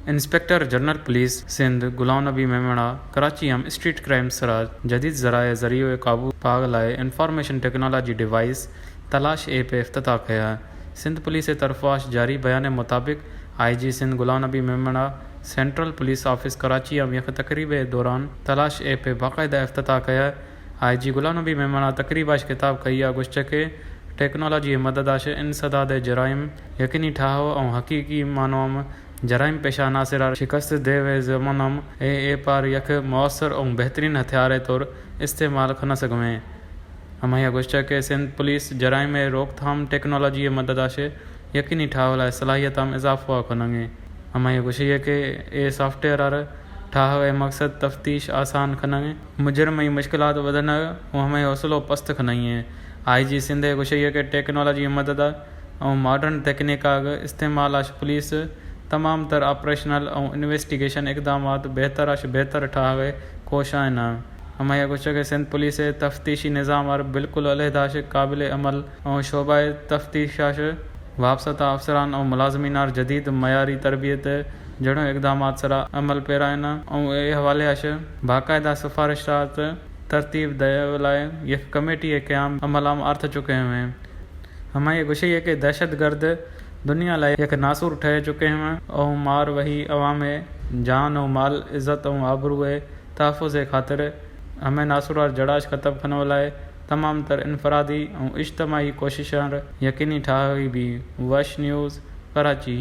Inspector general police Sindh غلام نبی میمن ءَ کراچی ءَ اسٹریٹ کرائم سرا جدید ذرائع ذریعہ قابو پاگ لائے انفارمیشن ٹیکنالوجی ڈیوائس تلاش ایپ ءِ افتتاح کیا۔ سندھ پولیس ءِ طرفاش جاری بیان ءِ مطابق، آئی جی سندھ غلام نبی میمن ءَ سینٹرل پولیس آفس کراچی ءَ یک تقریب ءِ دوران تلاش ایپ ءِ باقاعدہ افتتاح کیا۔ آئی جی غلام نبی میمن ءَ تقریب اش خطاب کئی ءَ گوشت کہ ٹیکنالوجی ءِ مدد اش انسداد ءِ جرائم یقینی ٹھاہو ءُ حقیقی مانوام جرائم پیشہ عناصر ءَ شکست دیوے زمانم اے ایپ ءَ یک مؤثر ءُ بہترین ہتھیار ءِ طور استعمال کھنا سگویں۔ ہمائی ءَ گوشت کہ سندھ پولیس جرائم ءِ روک تھام ٹیکنالوجی ءِ مدد اش یقینی ٹھاہو ءِ صلاحیت ہم اضافہ کننگیں۔ ہمائی ءَ گوشی کہ اے سافٹ ویئر ءَ ٹھاہو ءِ مقصد تفتیش آسان کننگیں، مجرمئی مشکلات ودنگ ءُ ہمائی حوصلو پست کننگیں۔ آئی جی سندھ ءِ گوشی کہ ٹیکنالوجی ءِ مدد ءُ ماڈرن تکنیک ءِ استعمال اش پولیس تمام تر آپریشنل ءُ انویسٹیگیشن اقدامات بہتر اش بہتر ٹھاہو ءِ کوشاں۔ ہمائی ءَ گوشت کہ سندھ پولیس ءِ تفتیشی نظام ءَ بالکل علیحدہ اش قابل عمل ءُ شعبہ ءِ تفتیش اش وابستہ افسران ءُ ملازمین ءَ جدید معیاری تربیت جڑوں اقدامات سرا عمل پیرائنا ءُ اے حوالے اش باقاعدہ سفارشات ترتیب دیوے لائے یک کمیٹی ءِ قیام عمل ہم آرت چکے ہوئے۔ ہمائی ءَ گوشی کہ دہشت گرد دنیا لائے یک ناسور ٹھہر چکے ہوئے ءُ مار وہی عوام ءِ جان ءُ مال، عزت ءُ آبرو ءِ تحفظ ءِ خاطر ہمے ناسور ءَ جڑاش ختم کنو لائے تمام تر انفرادی ءُ اجتماعی کوششاں یقینی ٹھاہوی بی۔ وش نیوز، کراچی۔